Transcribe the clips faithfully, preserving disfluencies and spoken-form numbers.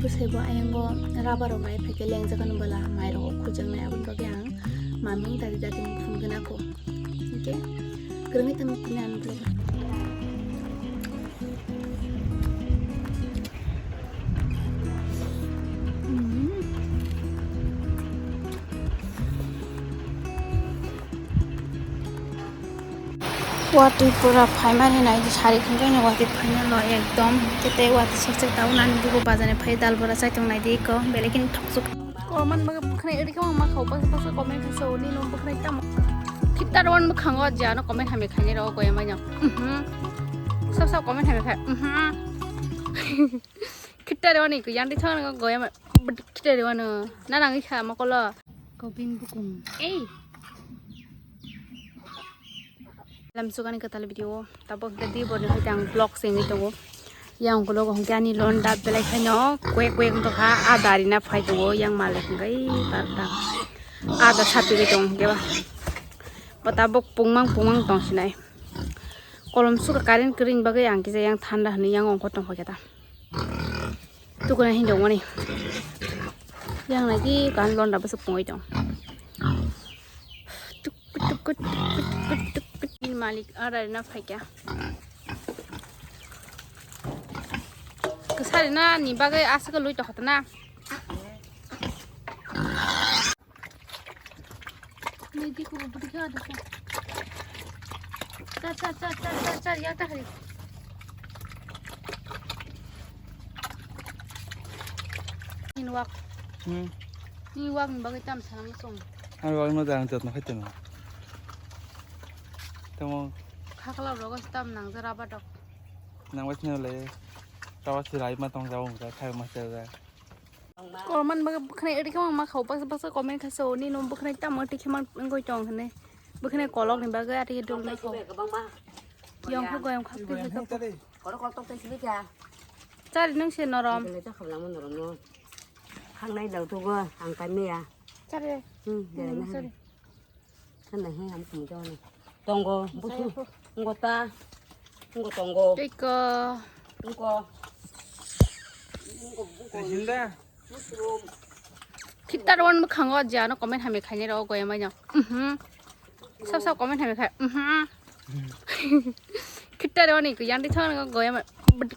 Saibo ayang bo rubber rok lai phaikhe lengjak ano bwla mai rok khuljaknai, aboni bagwi ang mami dadi dadi phunukgwi nako. Hwnkhe kwrwngwi tongma phunuknai ang vlog. Watwi pura phaimani nai, sari khungkhe no watwi phaina no ekdom. Tei watwi sek sek tabuk nani bugo bazani phai dal bora chai tong nai di ko, belai kheno thokchuk. Ko man ma bwkhwnai ri khe ma khao, bas bas comment khe so ni no bwkhwnai tamo. Khitar wan bwkhango ja no comment hamya khainai ro ko emai no. Mhm. Sab sab comment hamya khai. Mhm. Khitar wan ni ko yang di thon go emai. Khitar wan no. Na nang kha ma kolo. Kobin bukung. Ei. Lamsukani kwtal video. Tabuk hwnkhe di borni hwnkhe ang vlog sengwi tongo. Yang ukulok hwnkhe ani londa belai khaino kwek kwek wngtokha, ada rina phai tongo. Yang malik hwnkhe ei barta. Ada sapigwi tongo hwnkhe ba. Bo tabuk pungmang pungmang tongsinai. Kolom suka current kwrwini bagwi ang kisa yang thanda hwnwi yang ongkho tongkha khe ta. Tukuna hin dong mani. Yang lagi kan londa bwswk pungwi tong. Tuk, tuk, tuk, tuk, tuk, tuk, tuk. Ni malik ara na phaikya. Kwsari na ni bagwi aswk lui tokha na. Nidi ko budi ka da. Cha cha cha cha cha cha ya ta hari. Ni wak. Hmm. Ni wak ni bagwi tam sana mo song. Ani wak no jang jot no khai temo. Temo. Khakla rogo tam nang jara ba dok. Nang wai temo le. Tawa si rai ma tong jao mo khai ma cha. Kolman bagwi bwkhwnai ri khe ma khao, baksa baksa comment kha so, ni no bwkhwnai tamo twi khe man wngwi tong hwnwi. Bwkhwnai kolok ni bagwi ati dul na khao. Yang kha goyam kha twi khe. Korok korok tok twi sini kha. Chari nung se norom. Bele ta khabla mo norom no. Khangnai dal tu go ang kai me ya. Chari. Hmm, bele Hmm, na. Chari. Sana he ham kum jona. Tongo, busu. Tongo ta. Tongo tongo. Tiko. Tongo. Tongo buko. Jinda. Mushroom. Khitar wan bwkhango je ano comment hamya khainai rok goyam bai no. Mhm. Sab sab comment hamya khai. Mhm. Khitar wan ikko yang di thang goyam.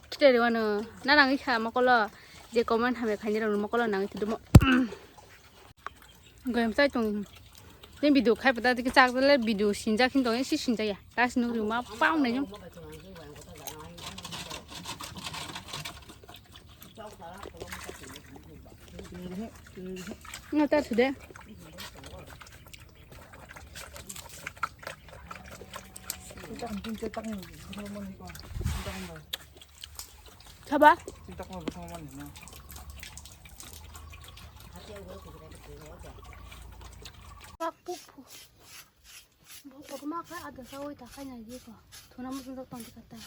Khitar wan na nang ikha mokolo je comment hamya khainai rok mokolo nang ikha dumo. Goyam chai tong. Ni video khai pata dikhe chak dale video sinjak hin tong si sinjak ya. Tas nuk ri ma pau nai jong. Nga ta sude. Saba? Pak pupu. Bo kotorma khe ada sawi ta khai nai di ko. Thuna muchung jok tong di kata.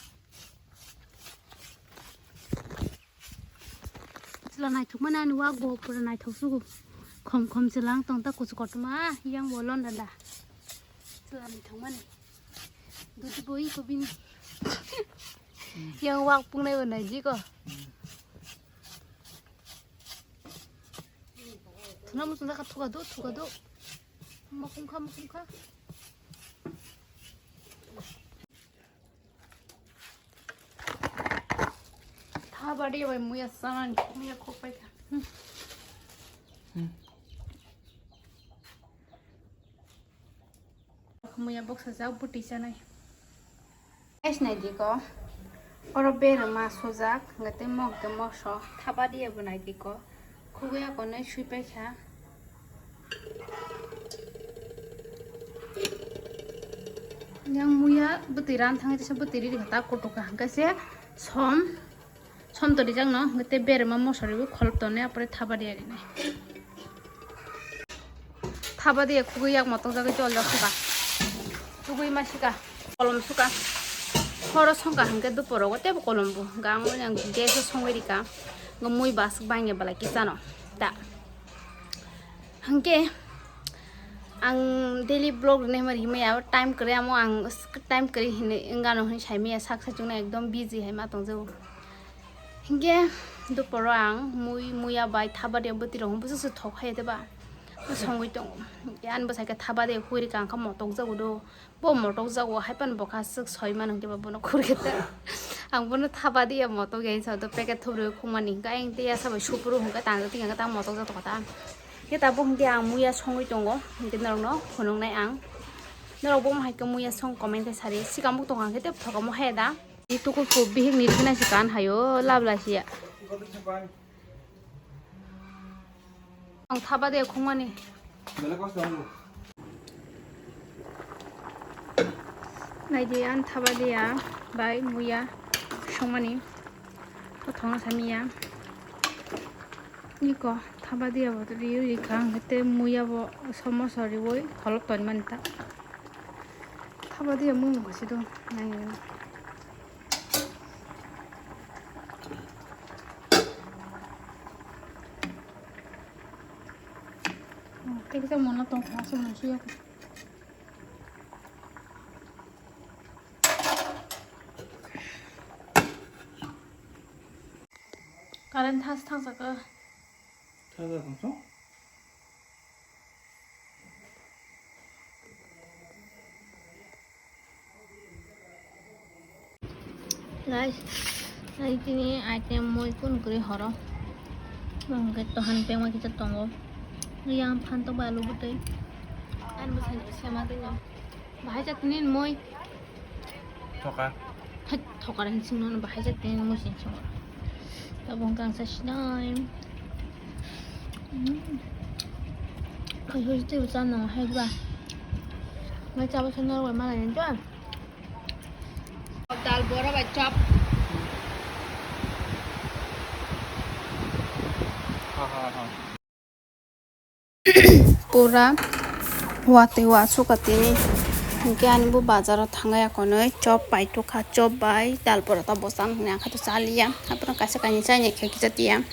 Chwla naithok mani ani wak bo pura naithok sugo. Khom khom chwla wng tong ta kuchuk kotorma yang bo lon dada. Chwla naithok mani. Dudi bo iko bini. Yang wak pungnai bo nai di ko. Thuna muchung jaka thuka do, thuka do. Mokhum kha, mokhum kha. Tha badi bai muya sanani, muya khok pai kha. Hmm. Muya boksa jak bwtwi chanai. Guys, nai di ko. Oro berma sujak, hwnkhe tei mok de moso. Tha badi abo nai di ko. Khugui akonoi sui pai kha. Yang muya bwtwi ran thangwi tesa bwtwi riri kha ta koto kha hwnkhe se som, som to rijak no hwnkhe tei berma moso riwi kholop tonwi apore tha badi arinai. Tha badi khugui yak motong jagwi chol jak suka. Tugui ma sika. Kolom suka. Horo songkha hwnkhe duporo go tebo kolom bo. Gang o yang gas o songwi rika. Ngo mui bas bangya bwlai kisa no. Ta. Hwnkhe ang daily vlog rwnai hwnba rihimaya time kwrwi amo ang time kwrwi hinwi wngano hinwi saimaya sak sachukno ekdom busy hai ma tongjago. Hwnkhe Doporo ang mui, muya bai thabadi bwtwi rok bwswk se thok hai de ba. Songwi tongo. Ani bwsai khe thabadi huri kha, ang kha motok jago do. Bo motok jago hai pan bo kha swk soi man hwnkhe ba bono khur khe ta. Ang bono thabadi ya motok ya sa do packet thubri khumani hwnkhe ayang te ya sabai supuru hwnkhe tang tang tang motok jato kha ta. Khe ta bo hwnkhe ang muya songwi tongo. Hwnkhe norokno phunuknai ang. Norok bo hai khe muya song comment khe sari. Sikang bo tong ang khe te thokamo hai da. Ituku ko bihik ni thina si kan hayo labla siya. Ang thaba de khumani. Naidi an thaba de ya bai muya songmani. Kothong samiya. Niko thaba de ya bo riyo rikha ang te muya bo somosa riwoi kholok ton manta. Thaba de ya mung kasi do. Nai. Tei kisa mona tong kha se mung suya. Current thas thang saka. Thas thang saka. Guys, nai tini item moi kun kuri horo. Mong ke tohan pengma kisa tongo. Yang phan to balu butui. An bwsai sema tini. Bahai jat tini moi. Thoka. Hai, thoka ran sing non bahai jat tini moi sing song. Tabong kang sa sinai. Hmm. Hai, hoi tei bwsa no hai ba. Mai chaba song no wai malai nang. Dal bora bai chop. Ha, ha, ha. Pura watwi wasuk ka tini. Hinkhe ani bo bazaro thangwi akonwi chop pai tukha, chop bai dal bora ta bwsang hwnwi ang khe to chaliya. Haphano kaisa kainwi chainai khe kisa tiya.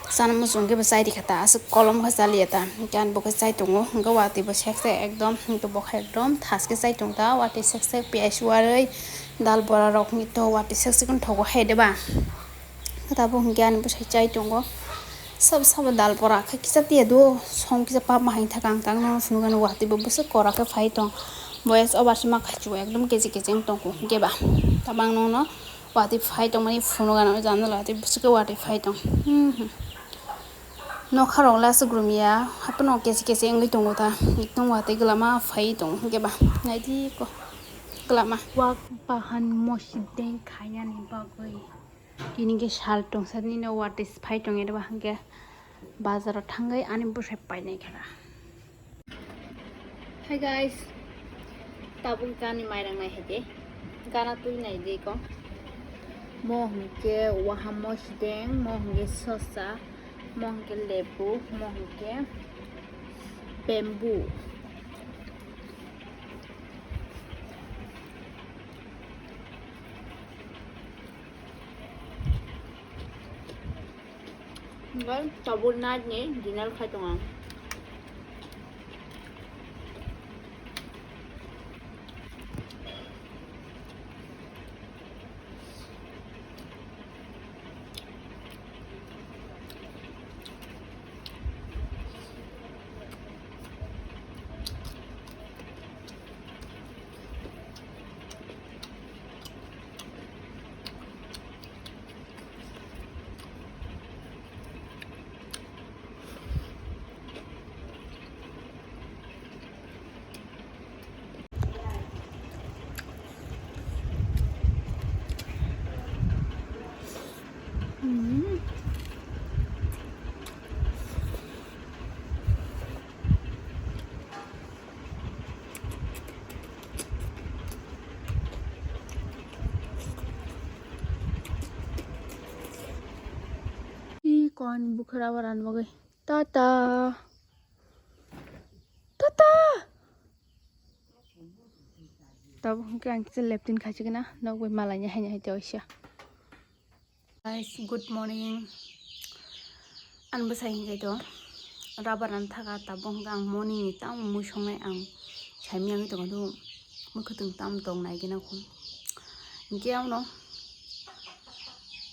Sana muchung khe bo chai rikha ta, aswk kolom khe chaliya ta. Hinkhe ani bo khe chai tongo, hinkhe watwi bo sek sek ekdom, hinkhe bo khe ekdom thas khe chai tong ta, watwi sek sek piyaj warwi dal bora rok ni to watwi sek sek wng thogo hai de ba. Tabuk hinkhe ani bwsai chai tongo. Sabo sabo dal bora khe kisa tiya do, song kisa pap ma hai thaka ang tang no phunukgani watwi bo bwswk kora khe phai tong. Boyas obar se ma khaichuk ekdom kechi kechi wng tong kho hinkhe ba. Tabang no no. Watwi phai tongmani phunukgana o jandala watwi bwswk khe watwi phai tong. Hmm, hmm. Nokha rok le aswk rum ya, haphano kesi kesi wngwi tongo ta. Ekdom watwi glama phai tong hinkhe ba. Naidi ko glama. Wak bahan mosideng khainani bagwi. Tini khe sal tongsa nini watwi phai tong ya ba hinkhe bazaro thangwi ani bwsai painai kha. Hi guys, tabuk ani mairang nai hai de. Gana twi nai de ko. Mo hwnkhe wahamo sideng, mo hwnkhe sosa, mo hwnkhe lebu, mo hwnkhe bamboo. Hingke tabuk night ni dinner khai tongo ang. Ih, kon bukhara waran bagwi. Tata. Tata. Tabuk hwnkhe ang kisa leptin khaisik na, nokbai malaini haino hai tei waisa. Guys, good morning. Ani bwsai hwnkhe to rubber rwna thaka, tabuk hwnkhe ang morning ni tamo mui songnai ang saimanya wngwi tongo, do mui kwthwng tamo tong nai gina kho. Hwnkhe ang no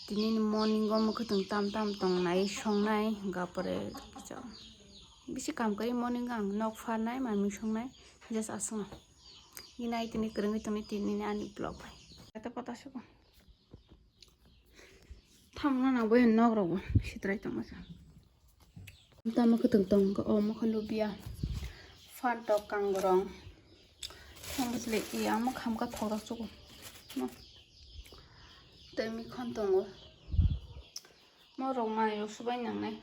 Tini ni morning o mwkhwtwng tam tam tongnai, songnai, hwnkha pore bisi kam kwrwi morning o ang nok pharnai, manwi songnai, just aswkno. Hinai tini kwrwngwi tongni tini ni ani vlog bai. Kata pata suko. Thamna nang bai nok rok bo sitrai tongma sa. Tamo kwtwng tong kha, o mokha lubia, phantok, kangrong. Tamo chwle iya, amo khamkha thokrak chugo. No. Tei mikhon tongo. Morok manwi rok subai nangnai.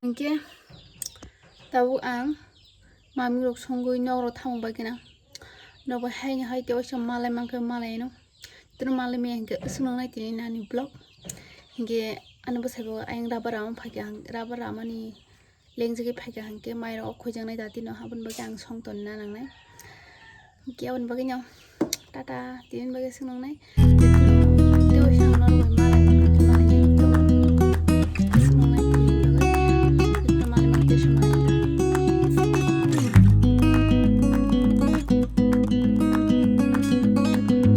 Hinkhe tabuk ang maming rok songwi nok rok thamung bai kheno. Nok bai haino hai tei waisa malai mankhe malai no. Tini malai maya hinkhe aswk nang nai tini nani vlog. Hinkhe ani bwsai bo ayang rubber rama phaikha, rubber ramani lengjagwi phaikha hinkhe mai rok khuijaknai da tino aboni bagwi ang song tonna nangnai. Hinkhe aboni bagwi no tata tini bagwi aswk nangnai.